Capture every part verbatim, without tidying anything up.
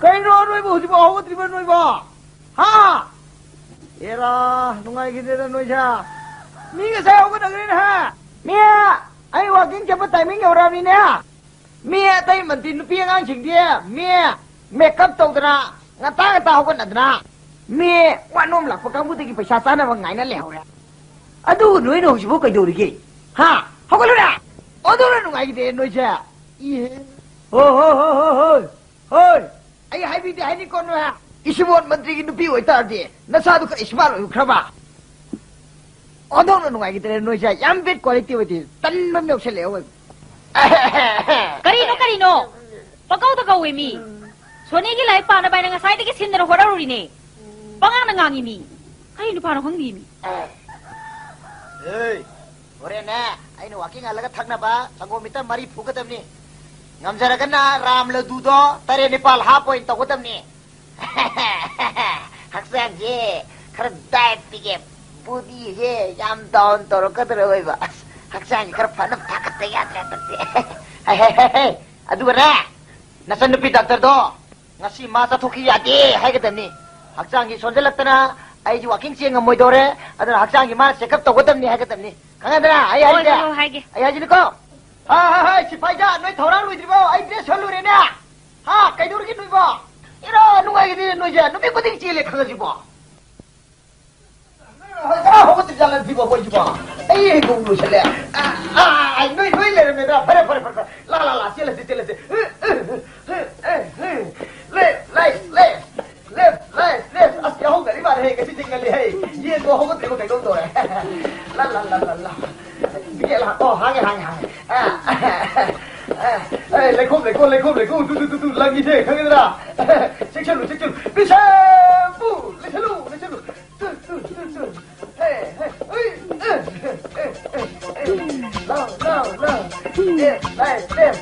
ꯀꯩꯅꯣ ꯅꯣꯏꯕꯨ ꯍꯧꯖꯤꯛꯐꯥꯎ ꯍꯧꯒꯠꯇ꯭ꯔꯤꯕ ꯅꯣꯏꯕꯣ? ꯍꯥ? ꯑꯦꯔꯥ, ꯅꯨꯡꯉꯥꯏꯈꯤꯗꯦꯗ ꯅꯣꯏꯁꯦ꯫ ꯃꯤ ꯉꯁꯥꯏ ꯍꯧꯒꯠꯅꯈ꯭ꯔꯦꯅꯦ, ꯍꯥ? ꯃꯤ, ꯑꯩ ꯋꯥꯀꯤꯡ ꯆꯠꯄ ꯇꯥꯏꯃꯤꯡ ꯌꯧꯔꯛꯑꯕꯅꯤꯅꯦ꯫ ꯃꯤ ꯑꯇꯩ ꯃꯟꯇ꯭ꯔꯤ ꯅꯨꯄꯤ ꯑꯉꯥꯡꯁꯤꯡꯗꯤ ꯃꯤ ꯃꯦꯀꯞ ꯇꯧꯗꯅ ꯉꯟꯇꯥ ꯉꯟꯇꯥ ꯍꯧꯒꯠꯅꯗꯅ ꯃꯤ ꯋꯥꯠꯅꯣꯝ ꯂꯥꯛꯄ ꯀꯥꯡꯕꯨꯗꯒꯤ ꯄꯩꯁꯥ ꯆꯥꯅꯕ ꯉꯥꯏꯅ ꯂꯩꯍꯧꯔꯦ꯫ ꯑꯗꯨꯒ ꯅꯣꯏꯅ ꯍꯧꯖꯤꯛꯐꯥꯎ ꯀꯩꯗꯧꯔꯤꯒꯦ? ꯍꯥ? ꯍꯧꯒꯠꯂꯨꯅꯦ! ꯑꯣꯟꯊꯣꯛꯅ ꯅꯨꯡꯉꯥꯏꯈꯤꯗꯦ ꯅꯣꯏꯁꯦ꯫ ꯏꯍꯦ꯫ ꯍꯣꯏ, ꯍꯣꯏ, ꯍꯣꯏ, ꯍꯣꯏ, ꯍꯣꯏ, ꯍꯣꯏ꯫ ꯍꯣꯏ! ꯑꯩ ꯍꯥꯏꯕꯤꯗꯦ ꯍꯥꯏꯅꯤꯀꯣ ꯅꯣꯏ꯫ ꯏꯁꯤꯕꯣꯟ ꯃꯟꯇ꯭ꯔꯤꯒꯤ ꯅꯨꯄꯤ ꯑꯣꯏꯇꯥꯔꯗꯤ ꯅꯆꯥꯗꯨ ꯈꯔ smart ꯑꯣꯏꯈ꯭ꯔꯕ? ꯑꯣꯟꯊꯣꯛꯅ ꯅꯨꯡꯉꯥꯏꯈꯤꯗ꯭ꯔꯦ ꯅꯣꯏꯁꯦ꯫ ꯌꯥꯝ bad quality ꯑꯣꯏꯗꯦ꯫ ꯇꯟꯕ ꯑꯃ ꯌꯥꯎꯁꯜꯂꯛꯑꯦ ꯑꯋꯣꯏꯕ꯫ ꯀꯔꯤꯅꯣ, ꯀꯔꯤꯅꯣ? ꯄꯪꯀꯧꯗ ꯀꯧꯋꯦ ꯃꯤ꯫ ꯁꯣꯅꯤꯒꯤ ꯂꯥꯏꯔꯤꯛ ꯄꯥꯅꯕ ꯍꯥꯏꯅ ꯉꯁꯥꯏꯗꯒꯤ ꯁꯤꯟꯗꯅ ꯍꯣꯠꯅꯔꯨꯔꯤꯅꯦ꯫ ꯄꯉꯥꯡꯗ ꯉꯥꯡꯉꯤ ꯃꯤ꯫ ꯀꯔꯤ ꯅꯨꯄꯥꯅꯣ ꯈꯪꯗꯦ ꯃꯤ꯫ ꯑꯦ, ꯍꯣꯔꯦꯟꯅꯦ ꯑꯩꯅ ꯋꯥꯀꯤꯡ ꯍꯜꯂꯒ ꯊꯛꯅꯕ ꯁꯪꯒꯣꯝ ꯂꯤꯇꯔ ꯃꯔꯤ ꯄꯨꯒꯗꯕꯅꯤ꯫ ꯉꯝꯖꯔꯒꯅ ꯔꯥꯝ ꯂꯗꯨꯗꯣ ꯇꯔꯦꯠ ꯅꯤꯄꯥꯜ ꯍꯥꯞ ꯑꯣꯏꯅ ꯇꯧꯒꯗꯕꯅꯤ꯫ ꯍꯛꯆꯥꯡꯁꯦ ꯈꯔ diet ꯄꯤꯒꯦ, bodyꯁꯦ ꯌꯥꯝ down ꯇꯧꯔꯛꯀꯗꯧꯔ ꯑꯣꯏꯕ꯫ ꯑꯁ, ꯍꯛꯆꯥꯡꯁꯦ ꯈꯔ ꯐꯅꯕ ꯊꯥꯒꯠꯇ ꯌꯥꯗ꯭ꯔꯦ ꯍꯟꯗꯛꯇꯤ꯫ ꯍꯦ, ꯍꯦ, ꯍꯦ, ꯍꯦ꯫ ꯑꯗꯨꯒꯅꯦ, ꯅꯆꯟꯅꯨꯄꯤ ꯗꯥꯛꯇꯔꯗꯣ ꯉꯁꯤ ꯃꯥ ꯆꯠꯊꯣꯛꯈꯤ ꯌꯥꯗꯦ ꯍꯥꯏꯒꯗꯕꯅꯤ꯫ ꯍꯛꯆꯥꯡꯁꯤ ꯁꯣꯟꯖꯜꯂꯛꯇꯅ ꯑꯩꯁꯨ ꯋꯥꯀꯤꯡ ꯆꯦꯟ ꯉꯝꯃꯣꯏꯗꯧꯔꯦ, ꯑꯗꯨꯅ ꯍꯛꯆꯥꯡꯒꯤ ꯃꯥꯅ check up ꯇꯧꯒꯗꯕꯅꯤ ꯍꯥꯏꯒꯗꯕꯅꯤ꯫ ꯈꯪꯉꯦꯗꯅ ꯑꯩ ꯍꯣꯏ, ꯍꯥꯏꯔꯤꯁꯦ? ꯍꯣꯏ, ꯍꯣꯏ, ꯍꯥꯏꯒꯦ꯫ ꯑꯩ ꯍꯥꯏꯁꯤꯅꯤꯀꯣ꯫ ꯍꯥ, ꯍꯥ, ꯍꯥ, ꯁꯤꯐꯥꯏꯗ ꯅꯣꯏ ꯊꯧꯔꯥꯡ ꯂꯣꯏꯗ꯭ꯔꯤꯕꯣ? ꯑꯩ dress ꯁꯨꯍꯜꯂꯨꯔꯦꯅꯦ꯫ ꯍꯥ, ꯀꯩꯗꯧꯔꯒꯦ ꯅꯣꯏꯕꯣ? ꯏꯔꯥ, ꯅꯨꯡꯉꯥꯏꯒꯗꯤ ꯅꯣꯏꯁꯦ ꯅꯨꯃꯤꯠ ꯈꯨꯗꯤꯡ ꯆꯦꯜꯂꯦ ꯈꯪꯉꯁꯤꯕꯣ꯫ ꯍꯣꯏ, ꯆꯔꯥ ꯍꯧꯒꯠꯇ꯭ꯔꯤꯖꯥꯠꯂ ꯁꯤꯕꯣ ꯑꯩꯈꯣꯏꯁꯤꯕꯣ? ꯑꯩ ꯍꯩꯕꯣꯡ ꯂꯣꯏꯁꯜꯂꯦ꯫ ꯑ, ꯑ, ꯑ, ꯅꯣꯏ, ꯅꯣꯏ ꯂꯩꯔꯝꯃꯦꯗ꯫ ꯐꯔꯦ, ꯐꯔꯦ, ꯐꯔꯦ, ꯐꯔꯦ꯫ ꯂꯥ, ꯂꯥ, ꯂꯥ, ꯆꯦꯜꯂꯁꯤ, ꯆꯦꯜꯂꯁꯤ꯫ Left, right, left, left, left, right, left꯫ ꯑꯁ, ꯌꯥꯍꯧ ꯉꯜꯂꯤ ꯃꯥꯜꯂꯦꯍꯦ, ꯉꯁꯤꯗꯤ ꯉꯜꯂꯤꯍꯦ꯫ ꯌꯦꯟꯗꯣ ꯍꯧꯒꯠꯇ꯭ꯔꯤꯕ ꯀꯩꯅꯣꯝ ꯇꯧꯔꯦ꯫ ꯂꯥ, ꯂꯥ, ꯂꯥ, ꯂꯥ, ꯂꯥ꯫ ꯇꯤꯀꯦꯠ ꯂꯥꯛ-, ꯑꯣ, ꯍꯥꯡꯉꯦ, ꯍꯥꯡꯉꯦ, ꯍꯥꯡꯉꯦ꯫ ꯑ, ꯑ, ꯑ, ꯑꯦ, ꯂꯩꯈꯣꯝ, ꯂꯩꯈꯣꯝ, ꯂꯩꯈꯣꯝ, ꯂꯩꯈꯣꯝ, ꯇꯨ, ꯇꯨ, ꯇꯨ, ꯇꯨ, ꯂꯪꯉꯤꯁꯦ, ꯈꯪꯉꯦꯗꯅ? ꯆꯦꯛꯁꯜꯂꯨ, ꯆꯦꯛꯁꯜꯂꯨ꯫ ꯕꯤꯁꯦꯝꯄꯨ! ꯂꯩꯁꯜꯂꯨ, ꯂꯩꯁꯜꯂꯨ꯫ ꯇꯨ, ꯇꯨ, ꯇꯨ, ꯇꯨ꯫ ꯍꯦ, ꯍꯦ, ꯍꯨꯏ, ꯑ, ꯑ, ꯑ, ꯑ, ꯑ꯫ ꯂꯥꯎ, ꯂꯥꯎ, ꯂꯥꯎ꯫ Left, right, left꯫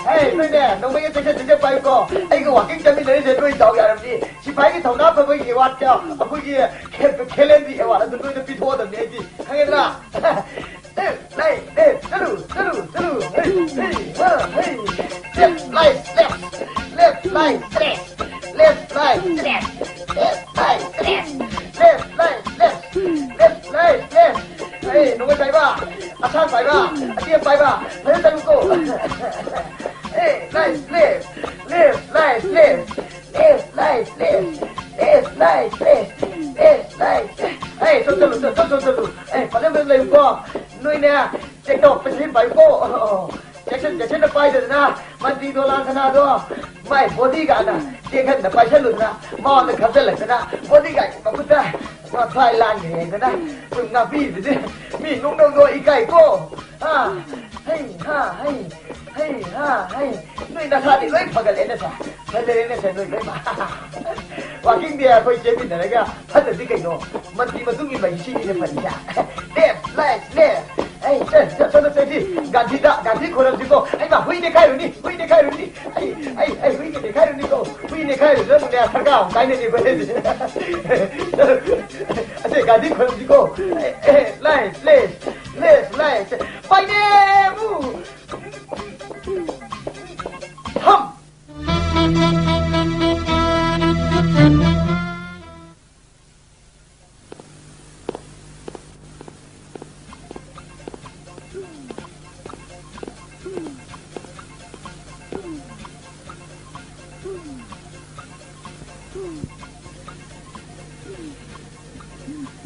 ꯍꯦ, ꯅꯣꯏꯅꯦ, ꯅꯣꯡꯃꯩꯒ ꯆꯦꯛꯁꯟ ꯆꯦꯛꯁꯟ ꯄꯥꯏꯌꯨꯀꯣ꯫ ꯑꯩꯒ walking ꯆꯠꯃꯤꯟꯅꯔꯤꯁꯦ ꯅꯣꯏ ꯗꯥꯎ ꯌꯥꯔꯕꯅꯤ꯫ ꯁꯤꯐꯥꯏꯒꯤ ꯊꯧꯅꯥ ꯐꯕꯒꯤ award ꯀ ꯑꯩꯈꯣꯏꯒꯤ ꯈꯦ-, ꯈꯦꯂꯦꯟꯒꯤ award ꯑꯗꯨ ꯅꯣꯏꯗ ꯄꯤꯊꯣꯛꯑꯗꯕꯅꯤ ꯑꯩꯗꯤ꯫ ꯈꯪꯉꯦꯗꯅ? Left, right, left꯫ ꯆꯠꯂꯨ, ꯆꯠꯂꯨ, ꯆꯠꯂꯨ꯫ ꯍꯩ, ꯍꯩ, ꯍꯥ, ꯍꯩ꯫ Left, right, left꯫ Left, right, left꯫ Right, left, left, right, left, left, right, left. Hey, ꯅꯣꯡꯃꯩ ꯄꯥꯏꯕ, ꯑꯁꯥꯡ ꯄꯥꯏꯕ, ꯑꯇꯦꯟ ꯄꯥꯏꯕ, ꯐꯖꯅ ꯆꯠꯂꯨꯀꯣ꯫ Hey, right, left, left, right, left, left, right, left, left, right, left, left, right, left. Hey, ꯆꯠ, ꯆꯠꯂꯨ, ꯆꯠ, ꯆꯠ, ꯆꯠ, ꯆꯠꯂꯨ꯫ Hey, ꯐꯖꯅ, ꯐꯖꯅ ꯂꯩꯌꯨꯀꯣ꯫ ꯅꯣꯏꯅꯦ, check ꯇꯧ, ꯄꯩꯁꯥ ꯄꯥꯏꯌꯨꯀꯣ꯫ ꯆꯦꯛꯁꯤꯟ ꯆꯦꯛꯁꯤꯟꯅ ꯄꯥꯏꯗꯗꯅ ꯃꯟꯇ꯭ꯔꯤ ꯗꯣꯂꯥꯟ ꯁꯅꯥꯗꯣ ꯃꯥꯏ bodyguardꯅ ꯆꯦꯛꯍꯟꯅ ꯄꯥꯏꯁꯜꯂꯨꯗꯅ ꯃꯉꯣꯟꯗ ꯈꯟꯖꯜꯂꯛꯇꯅ bodyguardꯀꯤ ꯃꯈꯨꯠꯇ ꯃꯊ꯭ꯋꯥꯏ ꯂꯥꯟꯈ꯭ꯔꯦꯗꯅ ꯉꯥꯛꯄꯤꯕꯗꯤ ꯃꯤ ꯅꯣꯛꯅꯕꯗꯣ ꯏꯀꯥꯏꯀꯣ꯫ ꯍꯥ? ꯍꯩ ꯍꯥ ꯍꯩ, ꯍꯩ ꯍꯥ ꯍꯩ, ꯅꯣꯏ ꯅꯁꯥꯗꯤ ꯂꯣꯏ ꯐꯒꯠꯂꯦꯅꯦ ꯁꯥꯔ꯫ ꯐꯖꯔꯦꯅꯦ ꯁꯥꯔ, ꯅꯣꯏ ꯂꯣꯏ꯫ Walkingꯗꯤ ꯑꯩꯈꯣꯏ ꯆꯦꯟꯃꯤꯟꯅꯔꯒ ꯐꯠꯇ꯭ꯔꯗꯤ ꯀꯩꯅꯣ? ꯃꯟꯇ꯭ꯔꯤ ꯃꯇꯨꯡ ꯏꯟꯕ ꯍꯥꯏꯁꯤ ꯁꯤꯅꯤꯅꯦ ꯐꯔꯤꯁꯦ꯫ Left, right, left. ꯑꯩ, ꯆꯠ, ꯆꯠ, ꯆꯠ, ꯆꯠꯁꯤ꯫ ꯒꯥꯟꯙꯤꯗ, ꯒꯥꯟꯙꯤ ꯈꯣꯏꯔꯝꯁꯤꯀꯣ꯫ ꯑꯩꯃ, ꯍꯨꯏ ꯅꯦꯈꯥꯏꯔꯨꯅꯤ, ꯍꯨꯏ ꯅꯦꯈꯥꯏꯔꯨꯅꯤ꯫ ꯑꯩ, ꯑꯩ, ꯑꯩ, ꯍꯨꯏ ꯅꯦꯈꯥꯏꯔꯨꯅꯤꯀꯣ꯫ ꯍꯨꯏ ꯅꯦꯈꯥꯏꯔꯨꯗ꯭ꯔꯕꯅꯦ, ꯁꯔꯀꯥꯔ ꯑꯃꯨꯛ ꯀꯥꯏꯅꯅꯤꯀꯣ꯫ ꯑꯁꯦ, ꯒꯥꯟꯙꯤ ꯈꯣꯏꯔꯝꯁꯤꯀꯣ꯫ ꯑꯦ, ꯑꯦ, left, left, left, left. ꯄꯥꯏꯅꯦ! ꯊꯝ!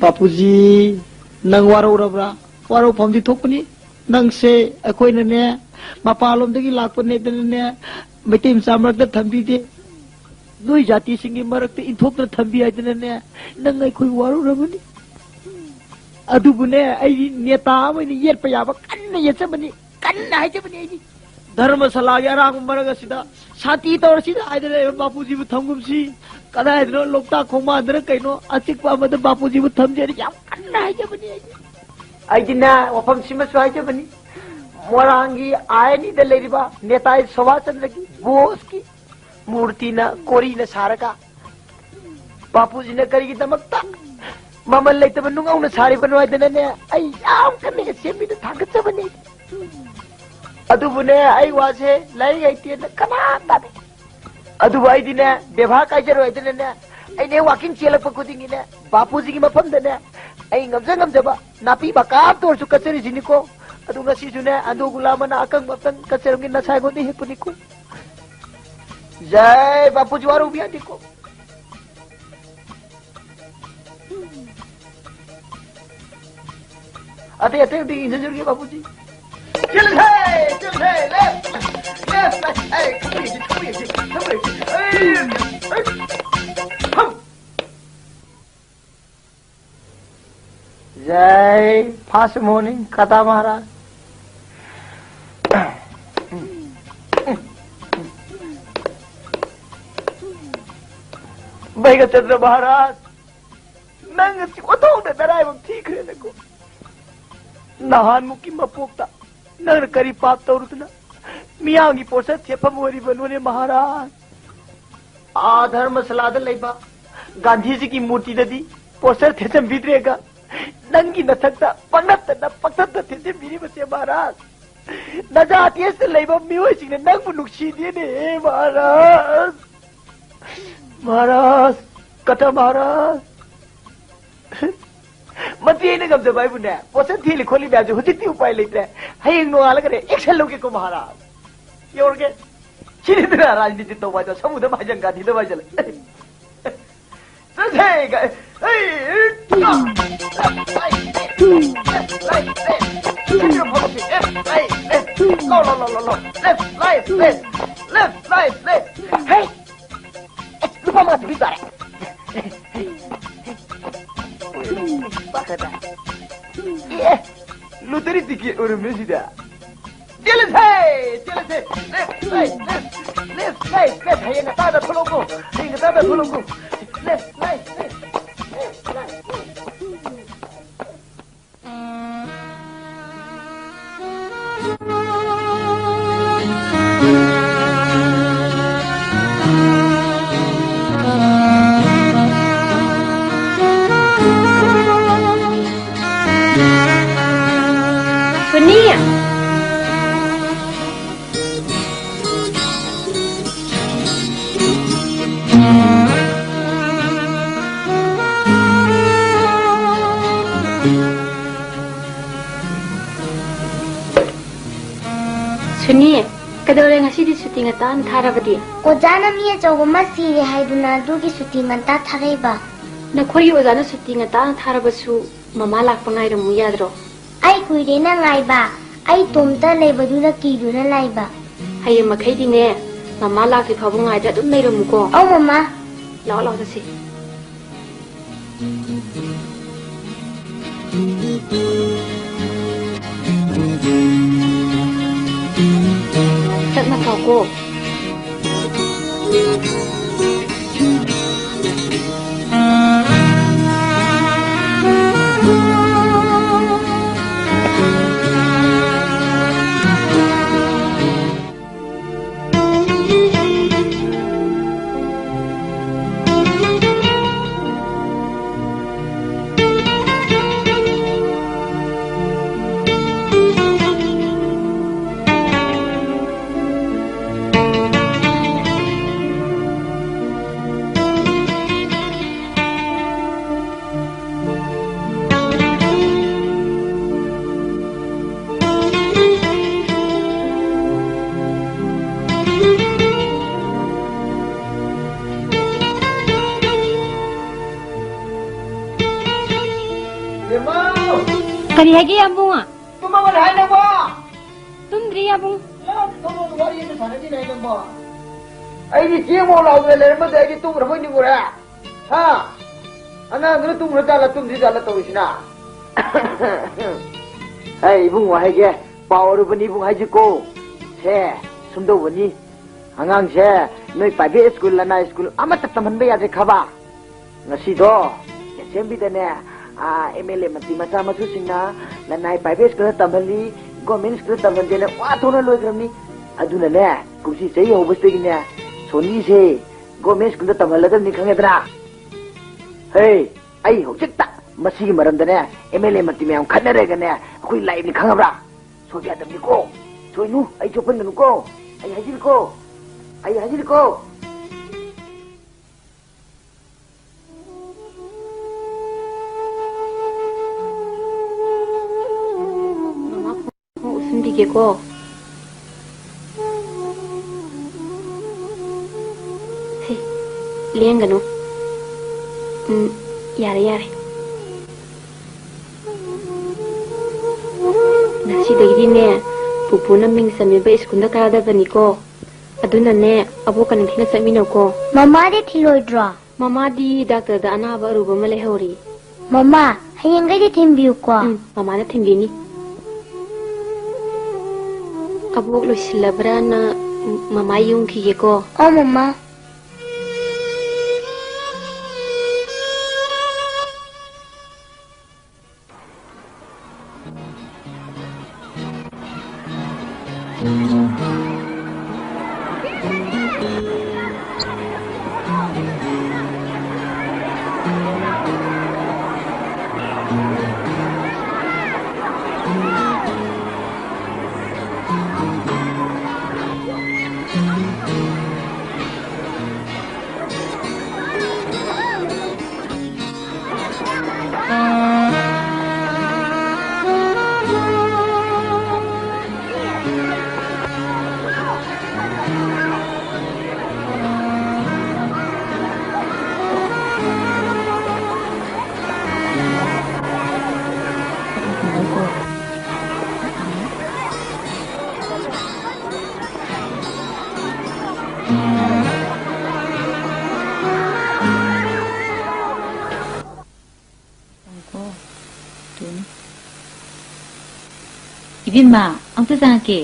ꯕꯥꯄꯨꯖꯤ, ꯅꯪ ꯋꯥꯔꯧꯔꯕ꯭ꯔꯥ? ꯋꯥꯔꯧꯐꯝꯗꯤ ꯊꯣꯛꯄꯅꯤ꯫ ꯅꯪꯁꯦ ꯑꯩꯈꯣꯏꯅꯅꯦ, ꯃꯄꯥꯟꯂꯣꯝꯗꯒꯤ ꯂꯥꯛꯄꯅꯦꯗꯅꯅꯦ, ꯃꯩꯇꯩ ꯃꯆꯥ ꯃꯔꯛꯇ ꯊꯝꯕꯤꯗꯦ꯫ ꯅꯣꯏ ꯖꯥꯇꯤꯁꯤꯡꯒꯤ ꯃꯔꯛꯇ ꯏꯟꯊꯣꯛꯇꯅ ꯊꯝꯕꯤ ꯍꯥꯏꯗꯅꯅꯦ, ꯅꯪ ꯑꯩꯈꯣꯏ ꯋꯥꯔꯧꯔꯕꯅꯤ꯫ ꯑꯗꯨꯕꯨꯅꯦ, ꯑꯩꯗꯤ ꯅꯦꯇꯥ ꯑꯃ ꯑꯣꯏꯅ ꯌꯦꯠꯄ ꯌꯥꯕ ꯀꯟꯅ ꯌꯦꯠꯆꯕꯅꯤ, ꯀꯟꯅ ꯍꯥꯏꯖꯕꯅꯤ ꯑꯩꯗꯤ꯫ ꯙꯔꯃꯁꯥꯂꯥꯒꯤ ꯑꯔꯥꯡꯕ ꯃꯔꯛ ꯑꯁꯤꯗ ꯁꯥꯟꯇꯤ ꯇꯧꯔꯁꯤꯗ ꯍꯥꯏꯗꯅ ꯂꯩꯕ ꯕꯥꯄꯨꯖꯤꯕꯨ ꯊꯝꯒꯨꯝꯁꯤ꯫ ꯀꯗꯥꯏꯗꯅꯣ ꯂꯣꯛꯇꯥꯛ ꯈꯣꯡꯕꯥꯟꯗꯅ ꯀꯩꯅꯣ ꯑꯆꯤꯛꯄ ꯑꯃꯗ ꯕꯥꯄꯨꯖꯤꯕꯨ ꯊꯝꯖꯦꯅ ꯌꯥꯝ ꯀꯟꯅ ꯍꯥꯏꯖꯕꯅꯤ ꯑꯩꯗꯤ꯫ ꯑꯩꯗꯤꯅꯦ, ꯋꯥꯐꯝꯁꯤꯃꯁꯨ ꯍꯥꯏꯖꯕꯅꯤ꯫ ꯃꯣꯏꯔꯥꯡꯒꯤ ꯑꯥꯏ ꯑꯦꯟ ꯏꯗ ꯂꯩꯔꯤꯕ ꯅꯦꯇꯥꯖꯤ ꯁꯨꯚꯥꯁ ꯆꯟꯗ꯭ꯔꯒꯤ ꯕꯣꯁꯀꯤ ꯃꯨꯔꯇꯤꯅ, ꯀꯣꯔꯤꯅ ꯁꯥꯔꯒ ꯕꯥꯄꯨꯖꯤꯅ ꯀꯔꯤꯒꯤꯗꯃꯛꯇ ꯃꯃꯜ ꯂꯩꯇꯕ ꯅꯨꯡ ꯍꯧꯅ ꯁꯥꯔꯤꯕꯅꯣ ꯍꯥꯏꯗꯅꯅꯦ, ꯑꯩ ꯌꯥꯝ ꯀꯟꯅ ꯑꯦꯁꯦꯝꯕ꯭ꯂꯤꯗ ꯊꯥꯒꯠꯆꯕꯅꯤ꯫ ꯑꯗꯨꯕꯨꯅꯦ, ꯑꯩ ꯋꯥꯁꯦ ꯂꯥꯏꯔꯤꯛ ꯍꯩꯇꯦꯅ ꯀꯅꯥꯝꯇ ꯑꯗꯨꯕꯨ ꯑꯩꯗꯤꯅꯦ, ꯕꯦꯕꯥꯔ ꯀꯥꯏꯖꯔꯣꯏ ꯍꯥꯏꯗꯅꯅꯦ, ꯑꯩꯅꯦ walking ꯆꯦꯜꯂꯛꯄ ꯈꯨꯗꯤꯡꯒꯤꯅꯦ, ꯕꯥꯄꯨꯖꯤꯒꯤ ꯃꯐꯝꯗꯅꯦ, ꯑꯩ ꯉꯝꯖ ꯉꯝꯖꯕ ꯅꯥꯄꯤ ꯃꯀꯥ ꯑꯃꯇ ꯑꯣꯏꯔꯁꯨ ꯀꯠꯆꯔꯤꯁꯤꯅꯤꯀꯣ꯫ ꯑꯗꯨ ꯉꯁꯤꯁꯨꯅꯦ, ꯑꯟꯗ꯭ꯔꯣ ꯒꯨꯂꯥꯞ ꯃꯅꯥ ꯑꯀꯪꯕ ꯑꯝꯇꯪ ꯀꯠꯆꯔꯝꯒꯦ, ꯅꯁꯥ ꯑꯩꯉꯣꯟꯗ ꯍꯦꯛꯄꯅꯤꯀꯣ꯫ ꯖꯥꯏ, ꯕꯥꯄꯨꯖꯤ ꯋꯥꯔꯧꯕ ꯌꯥꯗꯦꯀꯣ꯫ ꯑꯇꯩ, ꯑꯇꯩ, ꯑꯇꯩ ꯏꯟꯖꯟꯖꯔꯒꯦ, ꯕꯥꯄꯨꯖꯤ꯫ ꯆꯦꯜꯂꯁꯦ, ꯆꯦꯜꯂꯁꯦ, left, left, left, ꯑꯩ, ꯊꯧꯕ ꯌꯦꯡꯁꯤ, ꯊꯧꯕ ꯌꯦꯡꯁꯤ, ꯊꯧꯕ ꯌꯦꯡꯁꯤ꯫ ꯑꯩ, ꯑꯩ, ꯍꯝ꯫ ꯖꯥꯏ, fast morning, ꯀꯇꯥ ꯃꯍꯥꯔꯥꯖ꯫ ꯃꯩꯒ ꯆꯠꯇ꯭ꯔ ꯃꯍꯥꯔꯥꯖ? ꯅꯪ ꯑꯁꯤ ꯑꯣꯟꯊꯣꯛꯅ ꯅꯔꯥꯏꯕꯛ ꯊꯤꯈ꯭ꯔꯦꯗꯀꯣ꯫ ꯅꯍꯥꯟꯃꯨꯛꯀꯤ ꯃꯄꯣꯛꯇ ꯅꯪꯅ ꯀꯔꯤ ꯄꯥꯞ ꯇꯧꯔꯨꯗꯅ ꯃꯤꯌꯥꯝꯒꯤ ꯄꯣꯠꯁꯛ ꯊꯦꯠꯐꯝ ꯑꯣꯏꯔꯤꯕꯅꯣꯅꯦ ꯃꯍꯥꯔꯥꯖ? ꯑꯥ ꯙꯔꯃꯁꯥꯂꯥꯗ ꯂꯩꯕ ꯒꯥꯟꯙꯤꯖꯤꯒꯤ ꯃꯨꯔꯇꯤꯗꯗꯤ ꯄꯣꯁꯇꯔ ꯊꯦꯠꯆꯟꯕꯤꯗ꯭ꯔꯦꯒ, ꯅꯪꯒꯤ ꯅꯊꯛꯇ ꯄꯪꯅꯞꯇ ꯅꯞ, ꯄꯪꯊꯠꯇ ꯊꯦꯠꯆꯟꯕꯤꯔꯤꯕꯁꯦ ꯃꯍꯥꯔꯥꯖ, ꯅꯖꯥꯇꯤ ꯑꯁꯤꯗ ꯂꯩꯕ ꯃꯤꯑꯣꯏꯁꯤꯡꯅ ꯅꯪꯕꯨ ꯅꯨꯡꯁꯤꯗꯦꯅꯦ ꯃꯍꯥꯔꯥꯖ꯫ ꯃꯍꯥꯔꯥꯖ, ꯀꯇꯥ ꯃꯍꯥꯔꯥꯖ꯫ ꯃꯟꯇ꯭ꯔꯤ ꯑꯩꯅ ꯉꯝꯖꯕ ꯍꯥꯏꯕꯨꯅꯦ, ꯄꯣꯠꯁꯟ ꯊꯦꯜꯂꯤ ꯈꯣꯠꯂꯤ ꯃꯌꯥꯝꯁꯦ ꯍꯧꯖꯤꯛꯇꯤ ꯎꯄꯥꯏ ꯂꯩꯇ꯭ꯔꯦ꯫ ꯍꯌꯦꯡ ꯅꯣꯡꯉꯥꯜꯂꯒꯅꯦ, action ꯂꯧꯒꯦꯀꯣ ꯃꯍꯥꯔꯥꯖ꯫ ꯌꯧꯔꯒꯦ꯫ ꯁꯤꯅꯤꯗꯅ ꯔꯥꯖꯅꯤꯇꯤ ꯇꯧꯕ ꯍꯥꯏꯗꯣ, ꯁꯃꯨꯗ꯭ꯔ ꯃꯍꯥꯖꯟ ꯒꯥꯟꯙꯤꯗ ꯃꯥꯏꯖꯜꯂꯦ꯫ ꯆꯠꯁꯦ, ꯒꯥ-, ꯍꯩ, left, right, left, right, left. ꯁꯤꯗ ꯐꯝꯃꯁꯤ, ꯂꯦꯐ, ꯔꯥꯏꯠ, ꯂꯦꯐ꯫ ꯂꯣ, ꯂꯣ, ꯂꯣ, ꯂꯣ, ꯂꯣ꯫ Left, right, left. Left, right, left. ꯍꯩ! ꯑꯦ, ꯂꯨꯄꯥ ꯃꯉꯥ ꯄꯤꯕꯤ ꯇꯥꯔꯦ꯫ ꯄꯥꯈꯠꯄ꯫ ꯑꯦ, ꯂꯣꯇꯔꯤ ꯇꯤꯀꯦꯠ ꯑꯣꯏꯔꯝꯃꯦ ꯁꯤꯗ꯫ ꯆꯦꯜꯂꯁꯦ! ꯆꯦꯜꯂꯁꯦ! Left, right, left, left, right, left. ꯍꯌꯦꯡ ꯉꯟꯇꯥꯗ ꯊꯣꯛꯂꯛꯎꯀꯣ꯫ ꯍꯌꯦꯡ ꯉꯟꯇꯥꯗ ꯊꯣꯛꯂꯛꯎꯀꯣ꯫ Left, right, left, left, right, left. Sonia! Suni, ꯀꯩꯗꯧꯔꯦ ꯉꯁꯤꯗꯤ ꯁꯨꯇꯤ ꯉꯟꯇꯥꯅ ꯊꯥꯔꯕꯗꯤ? ꯑꯣꯖꯥꯅ ꯃꯤ ꯑꯆꯧꯕ ꯑꯃ ꯁꯤꯔꯦ ꯍꯥꯏꯗꯨꯅ ꯑꯗꯨꯒꯤ ꯁꯨꯇꯤ ꯉꯟꯇꯥ ꯊꯥꯔꯛꯏꯕ꯫ ꯅꯈꯣꯏꯒꯤ ꯑꯣꯖꯥꯅ ꯁꯨꯇꯤ ꯉꯟꯇꯥꯅ ꯊꯥꯔꯕꯁꯨ ꯃꯃꯥ ꯂꯥꯛꯄ ꯉꯥꯏꯔꯝꯃꯨ ꯌꯥꯗ꯭ꯔꯣ? ꯑꯩ ꯀꯨꯏꯔꯦꯅ ꯉꯥꯏꯕ, ꯑꯩ ꯇꯣꯝꯇ ꯂꯩꯕꯗꯨꯗ ꯀꯤꯗꯨꯅ ꯂꯥꯛꯏꯕ꯫ ꯍꯌꯦꯡ ꯃꯈꯩꯗꯤꯅꯦ, ꯃꯃꯥ ꯂꯥꯛꯇ꯭ꯔꯤ ꯐꯥꯎꯕ ꯉꯥꯏꯗ ꯑꯗꯨꯝ ꯂꯩꯔꯝꯃꯨꯀꯣ꯫ ꯑꯧ ꯃꯃꯥ꯫ ꯂꯥꯛꯑꯣ ꯂꯥꯛꯑꯣ ꯆꯠꯁꯤ꯫ ꯇꯞꯅ ꯀꯥꯎꯀꯣ꯫ ꯕꯦꯝꯃꯧ! ꯀꯔꯤ ꯍꯥꯏꯒꯦ, ꯌꯥꯝꯕꯨꯡ? ꯇꯨꯝꯃꯕꯅꯦ ꯍꯥꯏ ꯅꯪꯕꯣ? ꯇꯨꯝꯗ꯭ꯔꯤ, ꯌꯥꯝꯕꯨꯡ꯫ ꯌꯥꯝ ꯊꯣꯛꯂꯛꯑꯣ, ꯋꯥꯔꯤ ꯑꯃ ꯁꯥꯟꯅꯁꯤ ꯍꯥꯏ ꯅꯪꯕꯣ? ꯑꯩꯗꯤ ꯆꯦꯡ ꯃꯣꯟ ꯂꯥꯎꯗꯅ ꯂꯩꯔꯝꯕꯗ ꯑꯩꯗꯤ ꯇꯨꯝꯈ꯭ꯔꯕꯣꯏ ꯅꯤꯡꯉꯨꯔꯦ꯫ ꯍꯥ? ꯑꯉꯥꯡꯗꯨꯅ ꯇꯨꯝꯈ꯭ꯔ ꯖꯥꯠꯂ, ꯇꯨꯝꯗ꯭ꯔꯤ ꯖꯥꯠꯂ ꯇꯧꯔꯤꯁꯤꯅ? ꯍꯩ, ꯏꯕꯨꯡꯉꯣ ꯍꯥꯏꯒꯦ, ꯄꯥꯎ ꯑꯔꯨꯕꯅꯤ ꯏꯕꯨꯡ ꯍꯥꯏꯁꯤꯀꯣ꯫ ꯁꯦ, ꯁꯨꯝꯗꯧꯕꯅꯤ꯫ ꯑꯉꯥꯡꯁꯦ ꯅꯣꯏ private school, ꯂꯅꯥꯏ school ꯑꯃꯠꯇ ꯇꯝꯍꯟꯕ ꯌꯥꯗ꯭ꯔꯦ ꯈꯕ꯫ ꯉꯁꯤꯗꯣ assembly ꯗꯅꯦ, ah, M L A ꯃꯟꯇ꯭ꯔꯤ ꯃꯆꯥ ꯃꯁꯨꯁꯤꯡꯅ ꯂꯅꯥꯏ private school ꯗ ꯇꯝꯍꯜꯂꯤ, government school ꯗ ꯇꯝꯍꯟꯗꯦꯅ ꯋꯥ ꯊꯣꯛꯅ ꯂꯣꯏꯈ꯭ꯔꯕꯅꯤ꯫ ꯑꯗꯨꯅꯅꯦ, ꯀꯨꯝꯁꯤ ꯆꯍꯤ ꯍꯧꯕꯁꯤꯗꯒꯤꯅꯦ, ꯁꯣꯅꯤꯁꯦ government school ꯗ ꯇꯝꯍꯜꯂꯗꯕꯅꯤ, ꯈꯪꯉꯦꯗꯅ? ꯍꯦ, ꯑꯩ ꯍꯧꯖꯤꯛꯇ ꯃꯁꯤꯒꯤ ꯃꯔꯝꯗꯅꯦ, M L A ꯃꯟꯇ꯭ꯔꯤ ꯃꯌꯥꯝ ꯈꯠꯅꯔꯒꯅꯦ, ꯑꯩꯈꯣꯏ ꯂꯥꯛꯏꯕꯅꯤ, ꯈꯪꯉꯕ꯭ꯔꯥ? ꯁꯣꯏꯕ ꯌꯥꯗꯕꯅꯤꯀꯣ꯫ ꯁꯣꯏꯅꯨ, ꯑꯩ ꯆꯣꯞꯍꯟꯒꯅꯨꯀꯣ꯫ ꯑꯩ ꯍꯥꯏꯖꯤꯜꯂꯤꯀꯣ꯫ ꯑꯩ ꯍꯥꯏꯖꯤꯜꯂꯤꯀꯣ꯫ ꯀꯦꯀꯣ꯫ ꯍꯦ, ꯂꯦꯡꯒꯅꯨ꯫ ꯎꯝ, ꯌꯥꯔꯦ, ꯌꯥꯔꯦ꯫ ꯉꯁꯤꯗꯒꯤꯗꯤꯅꯦ, ꯄꯨꯄꯨꯅ ꯃꯤꯡ ꯆꯟꯕꯤꯕ ꯁ꯭ꯀꯨꯜꯗ ꯀꯥꯗꯕꯅꯤꯀꯣ꯫ ꯑꯗꯨꯅꯅꯦ, ꯑꯕꯣꯛꯀ ꯅꯤꯡꯊꯤꯅ ꯆꯠꯃꯤꯟꯅꯧꯀꯣ꯫ ꯃꯃꯥꯗꯤ ꯊꯤꯜꯂꯣꯏꯗ꯭ꯔꯣ? ꯃꯃꯥꯗꯤ ꯗꯥꯛꯇꯔꯗ ꯑꯅꯥꯕ ꯑꯔꯨꯕ ꯑꯃ ꯂꯩꯍꯧꯔꯤ꯫ ꯃꯃꯥ, ꯍꯌꯦꯡꯈꯩꯗꯤ ꯊꯤꯟꯕꯤꯌꯨꯀꯣ꯫ ꯎꯝ, ꯃꯃꯥꯅ ꯊꯤꯟꯕꯤꯅꯤ꯫ ꯑꯕꯣꯛ ꯂꯣꯏꯁꯤꯜꯂꯕ꯭ꯔꯥꯅ ꯃꯃꯥ ꯌꯨꯝꯈꯤꯒꯦꯀꯣ꯫ ꯑꯣ, ꯃꯃꯥ꯫ ꯏꯕꯦꯝꯃ, ꯑꯝꯇ ꯆꯪꯉꯛꯀꯦ꯫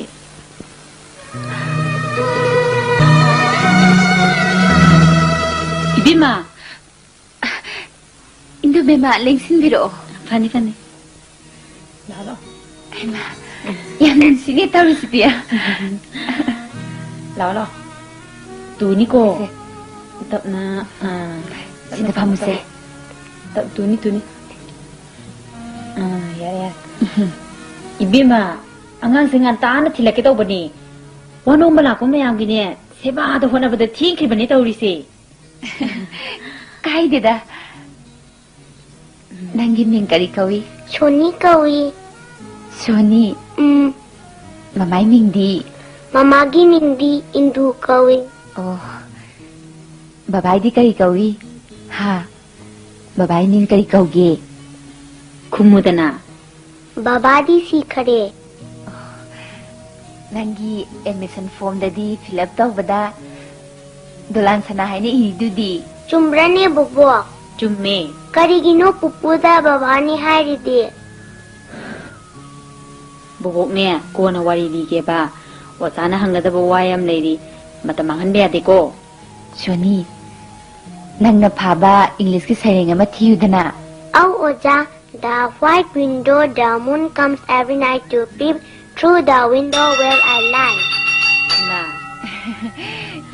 ꯏꯕꯦꯝꯃ! ꯏꯟꯗꯨ ꯕꯦꯝꯃ, ꯂꯦꯡꯁꯤꯟꯕꯤꯔꯛꯑꯣ꯫ ꯐꯅꯤ, ꯐꯅꯤ꯫ ꯂꯥꯛꯑꯣ, ꯂꯥꯛꯑꯣ꯫ ꯍꯩꯃꯥ, ꯌꯥꯝ ꯅꯨꯡꯁꯤꯅꯦ ꯇꯧꯔꯤꯁꯤꯗꯤ꯫ ꯂꯥꯛꯑꯣ, ꯂꯥꯛꯑꯣ꯫ ꯇꯨꯅꯤꯀꯣ꯫ ꯁꯦ꯫ ꯇꯞꯅ, ꯑꯥ, ꯁꯤꯗ ꯇꯞꯅ ꯐꯝꯃꯨꯁꯦ꯫ ꯇꯞꯅ꯫ ꯇꯞ-, ꯇꯨꯅꯤ, ꯇꯨꯅꯤ꯫ ꯑꯥ, ꯌꯥꯔꯦ, ꯌꯥꯔꯦ꯫ ꯏꯕꯦꯝꯃ, ꯑꯉꯥꯡꯁꯦ ꯉꯟꯇꯥꯅ ꯊꯤꯜꯂꯛꯀꯦ ꯇꯧꯕꯅꯤ꯫ ꯋꯥꯅꯣꯝꯕ ꯂꯥꯛꯄ ꯃꯌꯥꯝꯒꯤꯅꯦ, ꯁꯦꯕꯥꯗ ꯍꯣꯠꯅꯕꯗ ꯊꯦꯡꯈ꯭ꯔꯤꯕꯅꯤ ꯇꯧꯔꯤꯁꯦ꯫ ꯀꯥꯏꯗꯦꯗ꯫ ꯅꯪꯒꯤ ꯃꯤꯡ ꯀꯔꯤ ꯀꯧꯏ? ꯁꯣꯅꯤ ꯀꯧꯏ꯫ ꯁꯣꯅꯤ? ꯎꯝ꯫ ꯃꯃꯥꯏ ꯃꯤꯡꯗꯤ? ꯃꯃꯥꯒꯤ ꯃꯤꯡꯗꯤ ꯏꯟꯗꯨ ꯀꯧꯏ꯫ ꯑꯣ, ꯕꯕꯥꯏꯗꯤ ꯀꯔꯤ ꯀꯧꯏ? ꯍꯥ? ꯕꯕꯥꯏ ꯃꯤꯡ ꯀꯔꯤ ꯀꯧꯒꯦ? ꯈꯨꯝꯃꯨꯗꯅ꯫ ꯕꯕꯥꯗꯤ ꯁꯤꯈꯔꯦ꯫ ꯅꯪꯒꯤ admission formꯗꯗꯤ fill up ꯇꯧꯕꯗ ꯗꯣꯂꯥꯟ ꯁꯅꯥ ꯍꯥꯏꯅ ꯏꯔꯤꯗꯨꯗꯤ? ꯆꯨꯝꯕ꯭ꯔꯅꯦ ꯕꯣꯕꯣꯛ? ꯆꯨꯝꯃꯦ꯫ ꯀꯔꯤꯒꯤꯅꯣ ꯄꯨꯄꯨꯗ ꯕꯕꯥꯅꯤ ꯍꯥꯏꯔꯤꯗꯤ? ꯕꯣꯕꯣꯛꯅꯦ, ꯀꯣꯟꯅ ꯋꯥꯔꯤ ꯂꯤꯒꯦꯕ꯫ ꯑꯣꯖꯥꯅ ꯍꯪꯒꯗꯕ ꯋꯥ ꯌꯥꯝ ꯂꯩꯔꯤ꯫ ꯃꯇꯝ ꯃꯥꯡꯍꯟꯕ ꯌꯥꯗꯦꯀꯣ꯫ ꯁꯣꯅꯤ, ꯅꯪꯅ ꯐꯥꯕ Englishꯀꯤ ꯁꯩꯔꯦꯡ ꯑꯃ ꯊꯤꯌꯨꯗꯅ꯫ ꯑꯧ ꯑꯣꯖꯥ, The white window, the moon comes every night to peep through the window where I lie. ꯏꯃꯥ,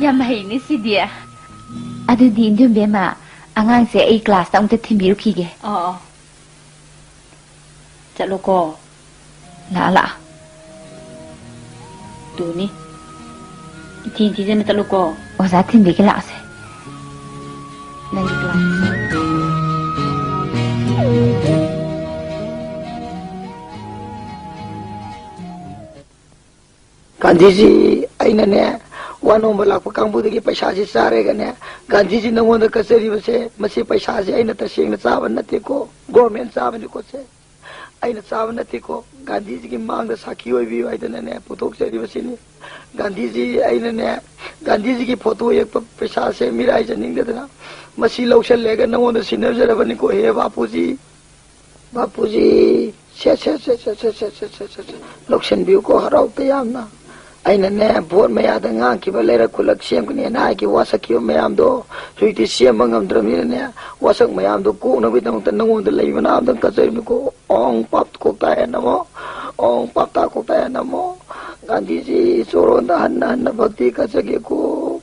ꯌꯥꯝ ꯍꯩꯅꯦ ꯁꯤꯗꯤ꯫ ꯑꯗꯨꯗꯤ ꯏꯟꯗꯣꯝꯕꯦꯝꯃ, ꯑꯉꯥꯡꯁꯦ ꯑꯩ classꯇ ꯑꯃꯨꯛꯇ ꯊꯤꯟꯕꯤꯔꯨꯈꯤꯒꯦ꯫ ꯑꯣ, ꯑꯣ꯫ ꯆꯠꯂꯣꯀꯣ꯫ ꯂꯥꯛꯑꯣ, ꯂꯥꯛꯑꯣ꯫ ꯇꯨꯅꯤ꯫ ꯏꯊꯤ ꯊꯤꯖꯅ ꯆꯠꯂꯨꯀꯣ꯫ ꯑꯣꯖꯥ ꯊꯤꯟꯕꯤꯒꯦ ꯂꯥꯛꯑꯣꯁꯦ꯫ ꯅꯪꯒꯤ class꯫ ꯒꯥꯟꯙꯤꯖꯤ, ꯑꯩꯅꯅꯦ, ꯋꯥ ꯅꯣꯝꯕ ꯂꯥꯛꯄ ꯀꯥꯡꯕꯨꯗꯒꯤ ꯄꯩꯁꯥꯁꯤ ꯆꯥꯔꯒꯅꯦ, ꯒꯥꯟꯙꯤꯖꯤ ꯅꯉꯣꯟꯗ ꯀꯠꯆꯔꯤꯕꯁꯦ, ꯃꯁꯤ ꯄꯩꯁꯥꯁꯦ ꯑꯩꯅ ꯇꯁꯦꯡꯅ ꯆꯥꯕ ꯅꯠꯇꯦꯀꯣ, government ꯆꯥꯕꯅꯤꯀꯣ ꯁꯦ꯫ ꯑꯩꯅ ꯆꯥꯕ ꯅꯠꯇꯦꯀꯣ, ꯒꯥꯟꯙꯤꯖꯤꯒꯤ ꯃꯥꯡꯗ ꯁꯥꯈꯤ ꯑꯣꯏꯕꯤꯌꯨ ꯍꯥꯏꯗꯅꯅꯦ ꯄꯨꯊꯣꯛꯆꯔꯤꯕꯁꯤꯅꯤ꯫ ꯒꯥꯟꯙꯤꯖꯤ, ꯑꯩꯅꯅꯦ, ꯒꯥꯟꯙꯤꯖꯤꯒꯤ photo ꯌꯦꯛꯄ ꯄꯩꯁꯥꯁꯦ ꯃꯤꯔꯥꯏꯖꯅꯤꯡꯗꯗꯅ ꯃꯁꯤ ꯂꯧꯁꯜꯂꯦꯒ ꯅꯉꯣꯟꯗ ꯁꯤꯟꯅꯖꯔꯕꯅꯤꯀꯣ, ꯍꯦ ꯕꯥꯄꯨꯖꯤ꯫ ꯕꯥꯄꯨꯖꯤ, ꯁꯦ, ꯁꯦ, ꯁꯦ꯫ ꯂꯧꯁꯟꯕꯤꯌꯨꯀꯣ, ꯍꯔꯥꯎ ꯇꯌꯥꯝꯅ꯫ ꯑꯩꯅꯅꯦ, vote ꯃꯌꯥꯗ ꯉꯥꯡꯈꯤꯕ ꯂꯩꯔꯛ ꯈꯨꯜꯂꯛ ꯁꯦꯝꯒꯅꯤꯅ ꯍꯥꯏꯈꯤꯕ ꯋꯥꯁꯛꯈꯤꯕ ꯃꯌꯥꯝꯗꯣ ꯍꯧꯖꯤꯛꯇꯤ ꯁꯦꯝꯕ ꯉꯝꯗ꯭ꯔꯕꯅꯤꯅꯅꯦ, ꯋꯥꯁꯛ ꯃꯌꯥꯝꯗꯣ ꯀꯣꯛꯅꯕꯒꯤꯗꯃꯛꯇ ꯅꯉꯣꯟꯗ ꯂꯩ ꯃꯅꯥ ꯑꯝꯇꯪ ꯀꯠꯆꯔꯤꯕꯅꯤꯀꯣ꯫ ꯑꯣꯡ ꯄꯥꯞ ꯀꯣꯛꯇꯥꯌꯦ ꯅꯃꯣ, ꯑꯣꯡ ꯄꯥꯞꯇꯥ ꯀꯣꯛꯇꯥꯌꯦ ꯅꯃꯣ꯫ ꯒꯥꯟꯙꯤꯖꯤ ꯆꯣꯔꯣꯟꯗ ꯍꯟꯅ ꯍꯟꯅ ꯚꯛꯇꯤ ꯀꯠꯆꯒꯦꯀꯣ꯫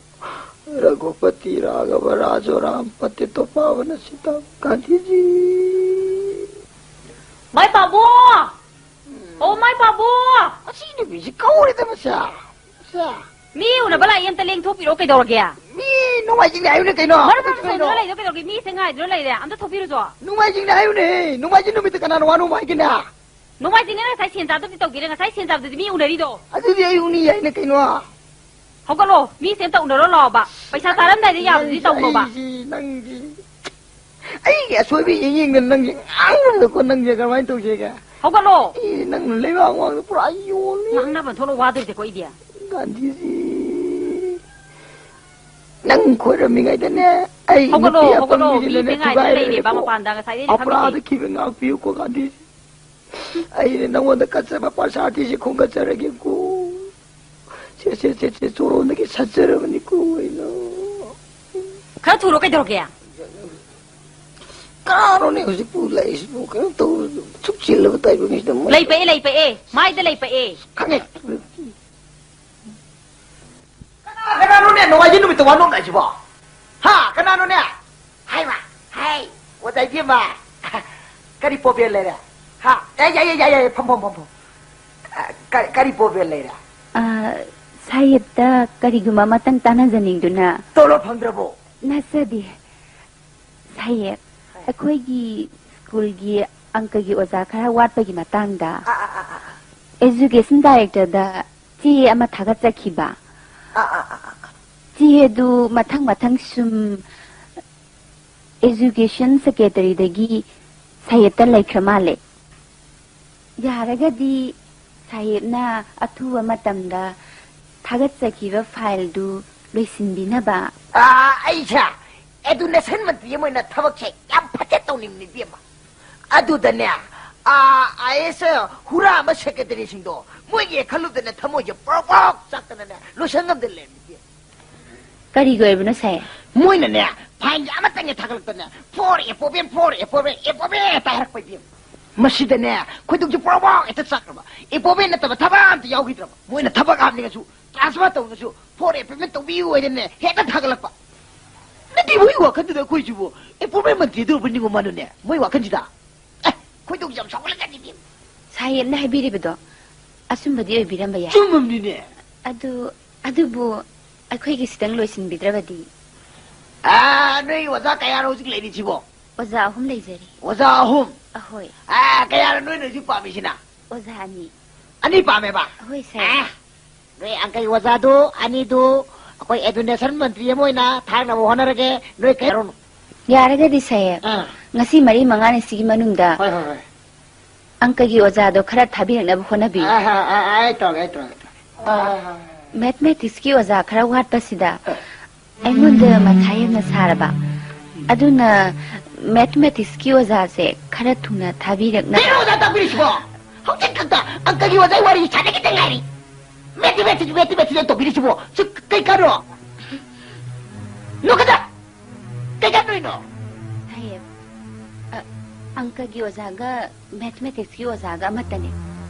ꯔꯘꯨꯄꯇꯤ ꯔꯥꯘꯕ ꯔꯥꯖꯣ ꯔꯥꯝ ꯄꯇꯤꯇꯣ ꯄꯥꯚꯅ ꯁꯤꯇꯥ ꯒꯥꯟꯙꯤꯖꯤ꯫ ꯃꯥꯏ ꯄꯥꯕꯨ! ꯑꯣ, ꯃꯥꯏ ꯄꯥꯕꯨ! ꯑꯁꯤ ꯅꯨꯄꯤꯁꯤ ꯀꯧꯔꯦꯗ ꯃꯁꯦ꯫ ꯃꯁꯦ꯫ ꯃꯤ ꯎꯅꯕ ꯂꯥꯛꯏ, ꯑꯝꯇ ꯂꯦꯡꯊꯣꯛꯄꯤꯔꯛꯑꯣ, ꯀꯩꯗꯧꯔꯒꯦ? ꯃꯤ ꯅꯣꯡꯃꯥꯏꯖꯤꯡꯅꯤ ꯍꯥꯏꯌꯨꯅꯦ ꯀꯩꯅꯣ꯫ ꯃꯔꯝ ꯑꯃ ꯀꯩꯅꯣ? ꯁꯣꯏꯗꯅ ꯂꯩꯗꯣ ꯀꯩꯗꯧꯔꯒꯦ? ꯃꯤꯁꯦ ꯉꯥꯏꯗꯨꯅ ꯂꯩꯔꯦ, ꯑꯝꯇ ꯊꯣꯛꯄꯤꯔꯨꯆꯣ꯫ ꯅꯣꯡꯃꯥꯏꯖꯤꯡꯅꯤ ꯍꯥꯏꯌꯨꯅꯦ꯫ ꯅꯣꯡꯃꯥꯏꯖꯤꯡ ꯅꯨꯃꯤꯠꯇ ꯀꯅꯥꯅ ꯋꯥꯅꯣꯝ ꯍꯥꯏꯒꯦꯅꯦ? ꯅꯣꯡꯃꯥꯏꯖꯤꯡꯅꯤꯅ ꯉꯁꯥꯏ ꯁꯦꯟ ꯆꯥꯕꯗꯨꯗꯤ ꯇꯧꯒꯦꯔꯦ, ꯉꯁꯥꯏ ꯁꯦꯟ ꯆꯥꯕꯗꯨꯗꯤ ꯃꯤ ꯎꯅꯔꯤꯗꯣ꯫ ꯑꯗꯨꯗꯤ ꯑꯩ ꯎꯅꯤ ꯍꯥꯏꯅ ꯀꯩꯅꯣ? ꯍꯧꯒꯠꯂꯣ, ꯃꯤ ꯁꯦꯟ ꯇꯧꯅꯔꯣ ꯂꯥꯛꯑꯣꯕ꯫ ꯄꯩꯁꯥ ꯆꯥꯔꯝꯗꯥꯏꯗ ꯌꯥꯕꯗꯨꯗꯤ ꯅꯪꯁꯦ, ꯇꯧꯅꯣꯕ꯫ ꯑꯩꯁꯤ ꯅꯪꯒꯤ, ꯑꯩꯒꯤ ꯑꯁꯣꯏꯕ ꯌꯦꯡ ꯌꯦꯡꯗꯅ ꯅꯪꯁꯦ ꯉꯥꯡꯅꯨꯗꯀꯣ, ꯅꯪꯁꯦ ꯀꯃꯥꯏꯅ ꯇꯧꯁꯦꯒꯦ? ꯍꯧꯒꯠꯂꯣ꯫ ꯑꯦ, ꯅꯪꯅ ꯂꯩꯕꯥꯛ ꯃꯃꯥꯡꯗ ꯄꯨꯔꯥ ꯌꯣꯜꯂꯦ꯫ ꯉꯥꯡꯅꯕ ꯊꯣꯛꯂ ꯋꯥꯗꯣꯏꯗꯦꯀꯣ ꯑꯩꯗꯤ꯫ ꯒꯥꯟꯙꯤꯖꯤ, ꯅꯪ ꯈꯣꯏꯔꯝꯃꯤꯉꯩꯗꯅꯦ, ꯑꯩ ꯍꯧꯒꯠꯂꯣ, ꯅꯨꯄꯤ ꯍꯧꯒꯠꯂꯣ꯫ ꯃꯤ ꯑꯄꯪꯕꯤꯁꯤꯅꯅꯦ ꯃꯤ ꯉꯥꯏꯗꯅ ꯂꯩꯔꯤꯅꯦꯕ ꯊꯨꯒꯥꯏꯔꯦꯀꯣ꯫ ꯃꯄꯥꯟꯗ, ꯉꯁꯥꯏꯗꯩ ꯊꯝꯃꯤꯁꯦ꯫ ꯑꯄꯔꯥꯗ ꯈꯤꯕ ꯉꯥꯛꯄꯤꯌꯨꯀꯣ, ꯒꯥꯟꯙꯤꯖꯤ꯫ ꯑꯩꯅ ꯅꯉꯣꯟꯗ ꯀꯠꯆꯕ ꯄ꯭ꯔꯁꯥꯗꯤꯁꯦ ꯈꯣꯝꯒꯠꯆꯔꯒꯦꯀꯣ꯫ ꯁꯦ, ꯁꯦ, ꯁꯦ, ꯁꯦ, ꯆꯣꯔꯣꯟꯗꯒꯤ ꯁꯠꯆꯔꯕꯅꯤꯀꯣ ꯑꯩꯅ꯫ ꯈꯔ ꯊꯨꯔꯣ, ꯀꯩꯗꯧꯔꯒꯦ? ꯀꯅꯥꯅꯣꯅꯦ ꯍꯧꯖꯤꯛꯄꯨ ꯂꯥꯛꯏꯁꯤꯕꯨ? ꯀꯩꯅꯣ ꯇꯧ, ꯁꯨꯛ ꯆꯤꯜꯂꯕ ꯇꯥꯏꯕꯪꯁꯤꯗ ꯃꯣꯏ ꯂꯩ ꯄꯛꯑꯦ, ꯂꯩ ꯄꯛꯑꯦ꯫ ꯃꯥꯏꯗ ꯂꯩ ꯄꯛꯑꯦ꯫ ꯈꯪꯉꯦ꯫ ꯀꯅꯥ, ꯀꯅꯥꯅꯣꯅꯦ ꯅꯣꯡꯃꯥꯏꯖꯤꯡ ꯅꯨꯃꯤꯠꯇ ꯋꯥ ꯅꯣꯝꯅꯔꯤꯁꯤꯕꯣ? ꯍꯥ, ꯀꯅꯥꯅꯣꯅꯦ? ꯍꯥꯏꯃ, ꯍꯥꯏ, ꯑꯣꯖꯥ ꯏꯕꯦꯝꯃ꯫ ꯀꯔꯤ ꯄ꯭ꯔꯣꯕ꯭ꯂꯦꯝ ꯂꯩꯔꯦ? ꯍꯥ? ꯌꯥꯏ, ꯌꯥꯏ, ꯌꯥꯏ, ꯌꯥꯏ, ꯐꯝ, ꯐꯝ, ꯐꯝ, ꯐꯝ꯫ ꯑ, ꯀꯔꯤ, ꯀꯔꯤ ꯄ꯭ꯔꯣꯕ꯭ꯂꯦꯝ ꯂꯩꯔꯦ? ꯑ, ꯁꯥꯍꯦꯕꯇ ꯀꯔꯤꯒꯨꯝꯕ ꯑꯃꯇꯪ ꯇꯥꯟꯅꯖꯅꯤꯡꯗꯨꯅ꯫ ꯇꯣꯂꯣꯞ ꯐꯪꯗ꯭ꯔꯕꯣ? ꯅꯠꯆꯗꯦ꯫ ꯁꯥꯍꯦꯕ, ꯍꯣꯏ꯫ ꯑꯩꯈꯣꯏꯒꯤ ꯁ꯭ꯀꯨꯜꯒꯤ ꯑꯪꯀꯒꯤ ꯑꯣꯖꯥ ꯈꯔ ꯋꯥꯠꯄꯒꯤ ꯃꯇꯥꯡꯗ ꯑꯥ, ꯑꯥ, ꯑꯥ, ꯑꯥ, ꯑꯥ꯫ ꯑꯦꯖꯨꯀꯦꯁꯟ ꯗꯥꯏꯔꯦꯛꯇꯔꯗ ꯆꯦ ꯑꯃ ꯊꯥꯒꯠꯆꯈꯤꯕ꯫ ꯑꯥ, ꯑꯥ, ꯑꯥ, ꯑꯥ, ꯑꯥ꯫ ꯆꯦ ꯑꯗꯨ ꯃꯊꯪ ꯃꯊꯪ ꯁꯨꯝ ꯑꯦꯖꯨꯀꯦꯁꯟ ꯁꯦꯀ꯭ꯔꯦꯇꯔꯤꯗꯒꯤ ꯁꯥꯍꯦꯕꯇ ꯂꯩꯈ꯭ꯔ ꯃꯥꯜꯂꯦ꯫ ꯌꯥꯔꯒꯗꯤ ꯁꯥꯍꯦꯕꯅ ꯑꯊꯨꯕ ꯃꯇꯝꯗ ꯊꯥꯒꯠꯆꯈꯤꯕ ꯐꯥꯏꯜꯗꯨ ꯂꯣꯏꯁꯤꯟꯕꯤꯅꯕ꯫ ꯑꯥ, ꯑꯩꯁꯦ ꯑꯦꯗꯨꯀꯦꯁꯟ ꯃꯟꯇ꯭ꯔꯤ ꯑꯃ ꯑꯣꯏꯅ ꯊꯕꯛꯁꯦ ꯌꯥꯝ ꯐꯖ ꯇꯧꯅꯤꯡꯕꯅꯤ, ꯏꯕꯦꯝꯃ꯫ ꯑꯗꯨꯗꯅꯦ, ꯑꯥ, ꯑꯥꯏ ꯑꯦꯁ ꯍꯨꯔꯥ ꯑꯃ ꯁꯦꯀ꯭ꯔꯦꯇꯔꯤꯁꯤꯡꯗꯣ, ꯃꯣꯏꯒꯤ ꯈꯜꯂꯨꯗꯅ ꯊꯃꯣꯏꯁꯦ ꯄ꯭ꯔꯣꯛ ꯄ꯭ꯔꯣꯛ ꯆꯥꯛꯇꯅꯅꯦ, ꯂꯣꯏꯁꯟ ꯉꯝꯗꯅ ꯂꯩꯔꯝꯃꯤ, ꯏꯕꯦꯝꯃ꯫ ꯀꯔꯤꯒꯤ ꯑꯣꯏꯕꯅꯣ, ꯁꯥꯍꯦꯕ? ꯃꯣꯏꯅꯅꯦ, ꯐꯥꯏꯜꯁꯦ ꯑꯃꯇꯪꯒ ꯊꯥꯒꯠꯂꯛꯇꯅꯦ, "For approval, for approval, approval" ꯍꯦꯛꯇ ꯍꯥꯏꯔꯛꯄ, ꯏꯕꯦꯝꯃ꯫ ꯃꯁꯤꯗꯅꯦ, ꯈꯣꯏꯗꯧꯁꯦ ꯄ꯭ꯔꯣꯛ ꯄ꯭ꯔꯣꯛ ꯍꯦꯛꯇ ꯆꯥꯛꯈ꯭ꯔꯕ꯫ ꯑꯦꯄꯣꯏꯟꯃꯦꯟ ꯅꯠꯇꯕ ꯊꯕꯛ ꯑꯝꯇ ꯌꯥꯎꯈꯤꯗ꯭ꯔꯕ꯫ ꯃꯣꯏꯅ ꯊꯕꯛ ꯍꯥꯞꯅꯤꯡꯉꯁꯨ, ꯇ꯭ꯔꯥꯟꯁꯐꯔ ꯇꯧꯅꯤꯡꯉꯁꯨ, "For appointment ꯇꯧꯕꯤꯌꯨ" ꯍꯥꯏꯗꯅꯦ ꯍꯦꯛꯇ ꯊꯥꯒꯠꯂꯛꯄ꯫ ꯅꯠꯇꯦ, ꯃꯣꯏꯒꯤ ꯋꯥꯈꯜꯗꯨꯗ ꯑꯩꯈꯣꯏꯁꯤꯕꯨ ꯑꯦꯄꯣꯏꯟꯃꯦꯟ ꯃꯟꯇ꯭ꯔꯤꯗꯨ ꯑꯣꯏꯕ ꯅꯤꯡꯉꯨ ꯃꯥꯅꯨꯅꯦ, ꯃꯣꯏ ꯋꯥꯈꯜꯁꯤꯗ꯫ ꯑꯦ, ꯈꯣꯏꯗꯧꯁꯦ ꯌꯥꯝ ꯁꯥꯎꯒꯠꯂꯛꯀꯅꯤ꯫ ꯁꯥꯍꯦꯕꯅ ꯍꯥꯏꯕꯤꯔꯤꯕꯗꯣ ꯑꯆꯨꯝꯕꯗꯤ ꯑꯣꯏꯕꯤꯔꯝꯕ ꯌꯥꯏ꯫ ꯆꯨꯝꯃꯝꯅꯤꯅꯦ꯫ ꯑꯗꯨ, ꯑꯗꯨꯕꯨ ꯑꯩꯈꯣꯏꯒꯤ ꯁꯤꯇꯪ ꯂꯣꯏꯁꯤꯟꯕꯤꯗ꯭ꯔꯕꯗꯤ? ꯑꯥ, ꯅꯣꯏ ꯑꯣꯖꯥ ꯀꯌꯥꯅꯣ ꯍꯧꯖꯤꯛ ꯂꯩꯔꯤꯁꯤꯕꯣ? ꯑꯣꯖꯥ ꯑꯍꯨꯝ ꯂꯩꯖꯔꯤ꯫ ꯑꯣꯖꯥ ꯑꯍꯨꯝ? ꯑꯍꯣꯏ꯫ ꯑꯥ, ꯀꯌꯥꯅꯣ ꯅꯣꯏꯅ ꯍꯧꯖꯤꯛ ꯄꯥꯝꯃꯤꯁꯤꯅ? ꯑꯣꯖꯥ ꯑꯅꯤ꯫ ꯑꯅꯤ ꯄꯥꯝꯃꯦꯕ? ꯍꯣꯏ, ꯁꯥꯔ꯫ ꯑꯥ, ꯅꯣꯏ ꯑꯪꯀꯒꯤ ꯑꯣꯖꯥꯗꯣ ꯑꯅꯤꯗꯨ ꯑꯩꯈꯣꯏ ꯑꯦꯗꯨꯀꯦꯁꯟ ꯃꯟꯇ꯭ꯔꯤ ꯑꯃ ꯑꯣꯏꯅ ꯊꯥꯔꯛꯅꯕ ꯍꯣꯠꯅꯔꯒꯦ꯫ ꯅꯣꯏ ꯀꯩ ꯍꯥꯏꯔꯣꯅꯣ? ꯌꯥꯔꯒꯗꯤ, ꯁꯥꯍꯦꯕ, ꯑꯥ꯫ ꯉꯁꯤ ꯃꯔꯤ ꯃꯉꯥꯅꯤ ꯁꯤꯒꯤ ꯃꯅꯨꯡꯗ ꯑꯥ, ꯍꯣꯏ, ꯍꯣꯏ, ꯍꯣꯏ꯫ ꯑꯪꯀꯒꯤ ꯑꯣꯖꯥꯗꯣ ꯈꯔ ꯊꯥꯕꯤꯔꯛꯅꯕ ꯍꯣꯠꯅꯕꯤꯌꯨ꯫ ꯑꯥ, ꯑꯥ, ꯑꯥ, ꯑꯩ ꯇꯧꯔꯒꯦ, ꯑꯩ ꯇꯧꯔꯒꯦ, ꯑꯩ ꯇꯧꯔꯒꯦ꯫ ꯑꯥ, ꯑꯥ, ꯑꯥ꯫ ꯃꯦꯊꯃꯦꯇꯤꯛꯁꯀꯤ ꯑꯣꯖꯥ ꯈꯔ ꯋꯥꯠꯄꯁꯤꯗ ꯑꯥ꯫ ꯑꯩꯉꯣꯟꯗ ꯃꯊꯥ ꯌꯥꯝꯅ ꯁꯥꯔꯕ꯫ ꯑꯗꯨꯅ ꯃꯦꯊꯃꯦꯇꯤꯛꯁꯀꯤ ꯑꯣꯖꯥꯁꯦ ꯈꯔ ꯊꯨꯅ ꯊꯥꯕꯤꯔꯛꯅꯕ꯫ ꯀꯩꯅꯣ ꯑꯣꯖꯥ ꯇꯥꯛꯄꯤꯔꯤꯁꯤꯕꯣ? ꯍꯧꯖꯤꯛ ꯈꯛꯇ ꯑꯪꯀꯒꯤ ꯑꯣꯖꯥꯒꯤ ꯋꯥꯔꯤ ꯁꯥꯟꯅꯈꯤꯗ ꯉꯥꯏꯔꯤ꯫ ꯃꯦꯊꯃꯦꯇꯤꯛꯁ, ꯃꯦꯊꯃꯦꯇꯤꯛꯁ ꯇꯧꯕꯤꯔꯤꯁꯤꯕꯣ? ꯁꯤ ꯀꯩ ꯀꯥꯟꯅꯣ? ꯅꯣꯛꯀꯗ! ꯀꯩ ꯀꯥꯟꯅꯣꯏꯅꯣ? ꯁꯥꯍꯦꯕ, ꯑ, ꯑꯪꯀꯒꯤ ꯑꯣꯖꯥꯒ ꯃꯦꯊꯃꯦꯇꯤꯛꯁꯀꯤ ꯑꯣꯖꯥꯒ ꯑꯃꯠꯇꯅꯦ꯫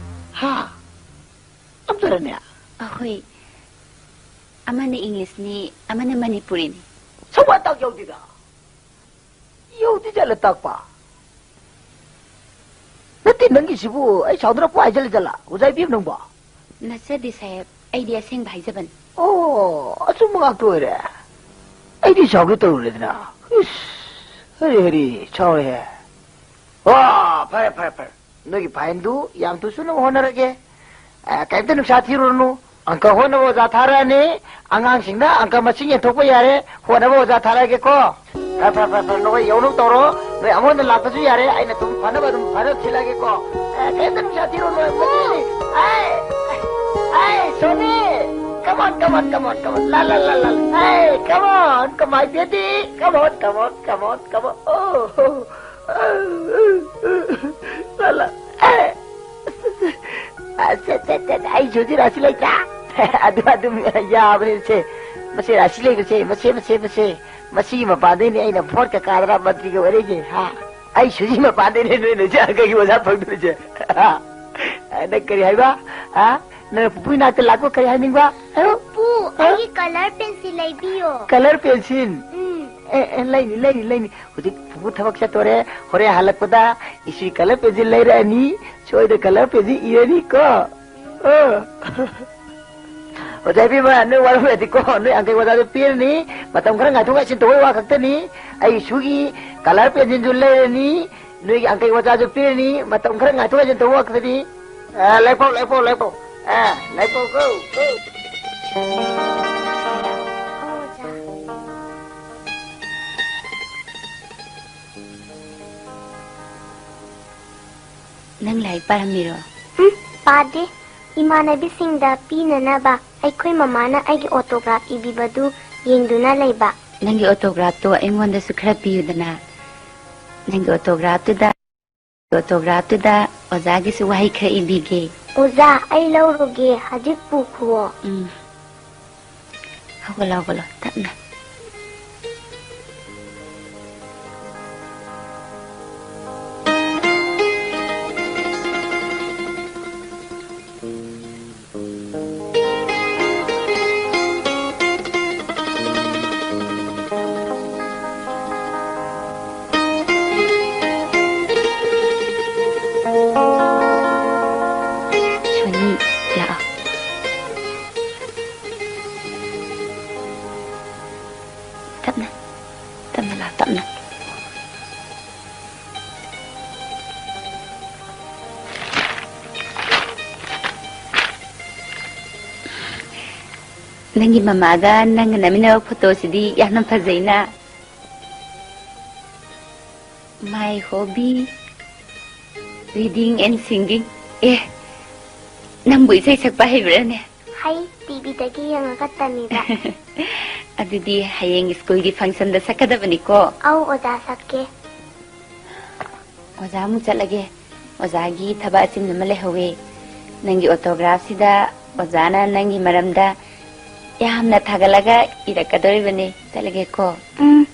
ꯍꯥ? ꯑꯝꯇꯔꯅꯦ? ꯑꯍꯣꯏ꯫ ꯑꯃꯅ ꯏꯪꯂꯤꯁꯅꯤ, ꯑꯃꯅ ꯃꯅꯤꯄꯨꯔꯤꯅꯤ꯫ ꯁꯧꯕꯥꯟ ꯇꯥꯛ ꯌꯧꯗꯦꯗ꯫ ꯌꯧꯗꯦ ꯖꯥꯠꯂ ꯇꯥꯛꯄ? ꯅꯠꯇꯦ, ꯅꯪꯒꯤꯁꯤꯕꯨ ꯑꯩ ꯁꯥꯎꯗꯅ ꯄꯨꯡꯍꯥꯏ ꯍꯥꯏꯖꯜꯂꯦ ꯖꯥꯠꯂ? ꯑꯣꯖꯥ ꯏꯕꯦꯝ ꯅꯪꯕꯣ? ꯅꯠꯆꯗꯦ ꯁꯥꯍꯦꯕ, ꯑꯩꯗꯤ ꯑꯁꯦꯡꯕ ꯍꯥꯏꯖꯕꯅꯤ꯫ ꯑꯣ, ꯑꯆꯨꯝꯕ ꯉꯥꯛꯇ ꯑꯣꯏꯔꯦ꯫ ꯑꯩꯗꯤ ꯁꯥꯎꯒꯦ ꯇꯧꯔꯨꯔꯦꯗꯅ꯫ ꯏꯁ, ꯍꯔꯦ ꯍꯔꯦ, ꯁꯥꯎꯔꯦꯍꯦ꯫ ꯑꯣ, ꯐꯔꯦ, ꯐꯔꯦ, ꯐꯔꯦ꯫ ꯅꯣꯏꯒꯤ ꯐꯥꯏꯟꯗꯨ ꯌꯥꯝ ꯊꯨꯁꯨꯅꯕ ꯍꯣꯠꯅꯔꯒꯦ꯫ ꯑ, ꯀꯩꯝꯇ ꯅꯨꯡꯁꯥ ꯊꯤꯔꯨꯔꯅꯨ꯫ ꯑꯪꯀ ꯍꯣꯠꯅꯕ ꯑꯣꯖꯥ ꯊꯥꯔꯛꯑꯅꯤ꯫ ꯑꯉꯥꯡꯁꯤꯡꯅ ꯑꯪꯀ ꯃꯁꯤꯡ ꯌꯦꯟꯊꯣꯛꯄ ꯌꯥꯔꯦ꯫ ꯍꯣꯠꯅꯕ ꯑꯣꯖꯥ ꯊꯥꯔꯛꯑꯒꯦꯀꯣ꯫ ꯐꯔꯦ, ꯐꯔꯦ, ꯐꯔꯦ, ꯐꯔꯦ, ꯅꯈꯣꯏ ꯌꯧꯅꯕ ꯇꯧꯔꯣ꯫ ꯅꯣꯏ ꯑꯃꯨꯛ ꯍꯟꯅ ꯂꯥꯛꯇꯁꯨ ꯌꯥꯔꯦ꯫ ꯑꯩꯅ ꯑꯗꯨꯝ ꯐꯅꯕ ꯑꯗꯨꯝ ꯐꯅꯕ ꯁꯤꯜꯂꯛꯑꯒꯦꯀꯣ꯫ ꯑ, ꯀꯩꯝꯇ ꯅꯨꯡꯁꯥ ꯊꯤꯔꯨꯔꯅꯨ꯫ ꯃꯁꯤꯅꯤ꯫ ꯑꯩ, ꯑꯩ, Sony. Come on, come on, come on, come on. La, la, la, la. Hey, come on, come on, baby. Come on, come on, come on, come on. Oh, oh. ꯂꯥ, ꯂꯥ꯫ ꯑꯦ! ꯑꯁ, ꯑꯁ, ꯑꯁ, ꯑꯁ, ꯑꯩꯁꯨ ꯍꯧꯖꯤꯛ ꯔꯥꯁꯤ ꯂꯩꯇ꯭ꯔꯥ? ꯑꯗꯨ ꯑꯗꯨꯝ ꯌꯥꯕꯅꯦ ꯁꯦ꯫ ꯃꯁꯦ ꯔꯥꯁꯤ ꯂꯩꯕꯁꯦ, ꯃꯁꯦ, ꯃꯁꯦ, ꯃꯁꯦ꯫ ꯃꯁꯤꯒꯤ ꯃꯄꯥꯟꯗꯩꯅꯦ ꯑꯩꯅ ꯚꯣꯠꯀ ꯀꯥꯗꯅ ꯃꯟꯇ꯭ꯔꯤꯒ ꯑꯣꯏꯔꯛꯏꯁꯦ, ꯍꯥ? ꯑꯩꯁꯨ ꯁꯤ ꯃꯄꯥꯟꯗꯩꯅꯦ ꯅꯣꯏꯅ ꯍꯧꯖꯤꯛ ꯑꯪꯀꯒꯤ ꯑꯣꯖꯥ ꯐꯪꯗꯣꯏꯁꯦ꯫ ꯍꯥ? ꯅꯪ ꯀꯔꯤ ꯍꯥꯏꯕ? ꯍꯥ? ꯅꯪ ꯄꯨꯄꯨꯒꯤ ꯅꯥꯛꯇ ꯂꯥꯛꯄ ꯀꯔꯤ ꯍꯥꯏꯅꯤꯡꯕ? ꯍꯥꯏꯔꯣ꯫ ꯄꯨ, ꯍꯥ? ꯑꯩꯒꯤ ꯀꯂꯔ ꯄꯦꯟꯁꯤꯜ ꯂꯩꯕꯤꯌꯣ꯫ Colour pencil? ꯎꯝ꯫ ꯑꯦ, ꯑꯦ, ꯂꯩꯅꯤ, ꯂꯩꯅꯤ, ꯂꯩꯅꯤ꯫ ꯍꯧꯖꯤꯛ ꯄꯨꯄꯨ ꯊꯕꯛ ꯆꯠꯇꯣꯔꯦ꯫ ꯍꯣꯔꯦꯟ ꯍꯜꯂꯛꯄꯗ ꯏꯁꯨꯒꯤ ꯀꯂꯔ ꯄꯦꯟꯁꯤꯜ ꯂꯩꯔꯛꯑꯅꯤ꯫ ꯁꯣꯏꯗ ꯀꯂꯔ ꯄꯦꯟꯁꯤꯜ ꯏꯔꯅꯤꯀꯣ꯫ ꯑ꯫ ꯑꯣꯖꯥ ꯏꯕꯦꯝꯃ, ꯅꯣꯏ ꯋꯥꯔꯧꯔꯗꯤꯀꯣ, ꯅꯣꯏ ꯑꯪꯀꯩ ꯑꯣꯖꯥꯗꯣ ꯄꯤꯔꯅꯤ, ꯃꯇꯝ ꯈꯔ ꯉꯥꯏꯊꯣꯛ ꯉꯥꯏꯁꯤꯟ ꯇꯧꯕꯩ ꯋꯥ ꯈꯛꯇꯅꯤ꯫ ꯑꯩ ꯏꯁꯨꯒꯤ colour pencil ꯁꯨ ꯂꯩꯔꯅꯤ, ꯅꯣꯏꯒꯤ ꯑꯪꯀꯩ ꯑꯣꯖꯥꯁꯨ ꯄꯤꯔꯅꯤ, ꯃꯇꯝ ꯈꯔ ꯉꯥꯏꯊꯣꯛ ꯉꯥꯏꯁꯤꯟ ꯇꯧꯕ ꯋꯥ ꯈꯛꯇꯅꯤ꯫ ꯑ, ꯂꯥꯏꯄꯥꯎ, ꯂꯥꯏꯄꯥꯎ, ꯂꯥꯏꯄꯥꯎ꯫ ꯑ, ꯂꯥꯏꯄꯥꯎ ꯀꯣ, ꯀꯣ꯫ ꯅꯪ ꯂꯥꯏꯔꯤꯛ ꯄꯥꯔꯝꯃꯤꯔꯣ? ꯎꯝ, ꯄꯥꯗꯦ꯫ ꯏꯃꯥꯟꯅꯕꯤꯁꯤꯡꯗ ꯄꯤꯅꯅꯕ ꯑꯩꯈꯣꯏ ꯃꯃꯥꯅ ꯑꯩꯒꯤ autograph ꯏꯕꯤꯕꯗꯨ ꯌꯦꯡꯗꯨꯅ ꯂꯩꯕ꯫ ꯅꯪꯒꯤ autograph ꯇꯣ ꯑꯩꯉꯣꯟꯗꯁꯨ ꯈꯔ ꯄꯤꯌꯨꯗꯅ꯫ ꯅꯪꯒꯤ autograph ꯇꯨꯗ, autograph ꯇꯨꯗ ꯑꯣꯖꯥꯒꯤꯁꯨ ꯋꯥꯍꯩ ꯈꯔ ꯏꯕꯤꯒꯦ꯫ ꯑꯣꯖꯥ, ꯑꯩ ꯂꯧꯔꯨꯒꯦ, ꯍꯧꯖꯤꯛ ꯄꯨꯈꯣ꯫ ꯎꯝ꯫ ꯍꯧꯒꯠꯂꯣ, ꯍꯧꯒꯠꯂꯣ, ꯇꯞꯅ꯫ ꯁꯣꯅꯤ, ꯂꯥꯛꯑꯣ꯫ ꯇꯞꯅ, ꯇꯞꯅ ꯂꯥꯛꯑꯣ, ꯇꯞꯅ꯫ ꯅꯪꯒꯤ ꯃꯃꯥꯒ ꯅꯪꯒ ꯅꯝꯃꯤꯟꯅꯕ photo ꯁꯤꯗꯤ ꯌꯥꯝꯅ ꯐꯖꯩꯅ꯫ My hobby, reading and singing. ꯑꯦ, ꯅꯪꯕꯨ ꯏꯁꯩ ꯁꯛꯄ ꯍꯩꯕ꯭ꯔꯥꯅꯦ? ꯍꯩ, TV ꯗꯒꯤ ꯌꯦꯡꯉꯒ ꯇꯝꯃꯤꯕ꯫ ꯑꯗꯨꯗꯤ ꯍꯌꯦꯡ school ꯒꯤ function ꯗ ꯁꯛꯀꯗꯕꯅꯤꯀꯣ꯫ ꯑꯧ, ꯑꯣꯖꯥ, ꯁꯛꯀꯦ꯫ ꯑꯣꯖꯥ ꯑꯃꯨꯛ ꯆꯠꯂꯒꯦ꯫ ꯑꯣꯖꯥꯒꯤ ꯊꯕꯛ ꯑꯆꯤꯟꯕ ꯑꯃ ꯂꯩꯍꯧꯋꯦ꯫ ꯅꯪꯒꯤ autograph ꯁꯤꯗ ꯑꯣꯖꯥꯅ ꯅꯪꯒꯤ ꯃꯔꯝꯗ ꯌꯥꯝꯅ ꯊꯥꯒꯠꯂꯒ ꯏꯔꯛꯀꯗꯧꯔꯤꯕꯅꯦ꯫ ꯆꯠꯂꯒꯦꯀꯣ꯫ ꯎꯝ꯫